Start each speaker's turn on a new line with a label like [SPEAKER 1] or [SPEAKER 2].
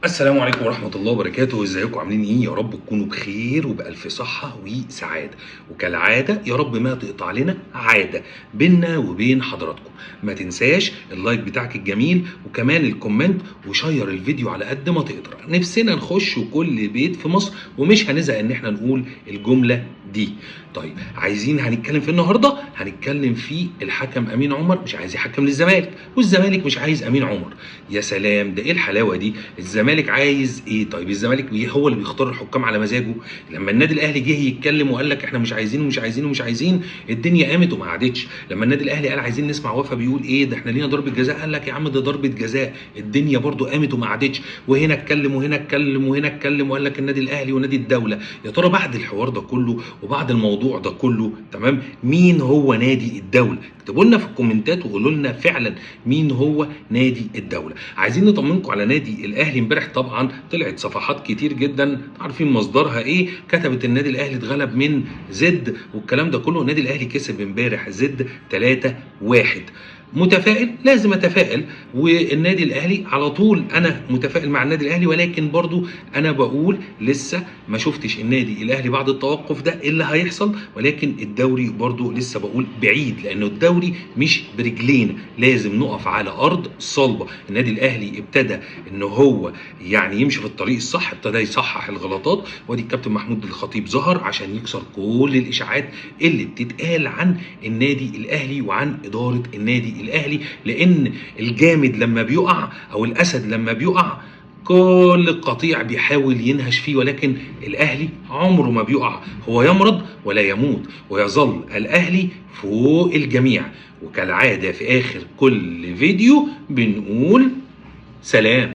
[SPEAKER 1] السلام عليكم ورحمة الله وبركاته. ازيكم عاملين ايه؟ يا رب تكونوا بخير وبألف صحة وسعادة، وكالعادة يا رب ما تقطع لنا عادة بينا وبين حضراتكم. ما تنساش ال like بتاعك الجميل وكمان ال comment و share الفيديو على قد ما تقدر. نفسنا نخش كل بيت في مصر ومش هنزهق ان احنا نقول الجملة دي. طيب عايزين هنتكلم في النهاردة، هنتكلم في الحكم امين عمر مش عايز يحكم للزمالك، والزمالك مش عايز امين عمر. يا سلام، ده ايه الحلاوة دي؟ الزمالك عايز ايه؟ طيب الزمالك هو اللي بيختار الحكام على مزاجه. لما النادي الاهلي جه يتكلم وقال لك احنا مش عايزين ومش عايزين ومش عايزين، الدنيا قامت وما قعدتش. لما النادي الاهلي قال عايزين نسمع وفا بيقول ايه ده، احنا لينا ضربه جزاء، قال لك يا عم ده ضربه جزاء، الدنيا برضو قامت وما قعدتش. وهنا اتكلم وهنا اتكلم وهنا اتكلم وقال لك النادي الاهلي ونادي الدولة. يا ترى بعد الحوار ده كله وبعد الموضوع ده كله، تمام، مين هو نادي الدولة؟ اكتبوا لنا في الكومنتات وقولوا لنا فعلا مين هو نادي الدولة. عايزين نطمنكم على نادي الاهلي. امبارح طبعا طلعت صفحات كتير جدا عارفين مصدرها ايه، كتبت النادي الاهلي اتغلب من زد والكلام ده كله. النادي الاهلي كسب امبارح زد 3-1. متفائل، لازم اتفائل، والنادي الاهلي على طول انا متفائل مع النادي الاهلي، ولكن برضو انا بقول لسه ما شفتش النادي الاهلي بعد التوقف ده اللي هيحصل، ولكن الدوري برضو لسه بقول بعيد، لانه الدوري مش برجلين، لازم نقف على ارض صلبه. النادي الاهلي ابتدى ان هو يعني يمشي في الطريق الصح، ابتدى يصحح الغلطات، وادي الكابتن محمود الخطيب ظهر عشان يكسر كل الاشاعات اللي بتتقال عن النادي الاهلي وعن ادارة النادي الاهلي، لان الجامد لما بيقع او الاسد لما بيقع كل القطيع بيحاول ينهش فيه، ولكن الاهلي عمره ما بيقع، هو يمرض ولا يموت، ويظل الاهلي فوق الجميع. وكالعادة في اخر كل فيديو بنقول سلام.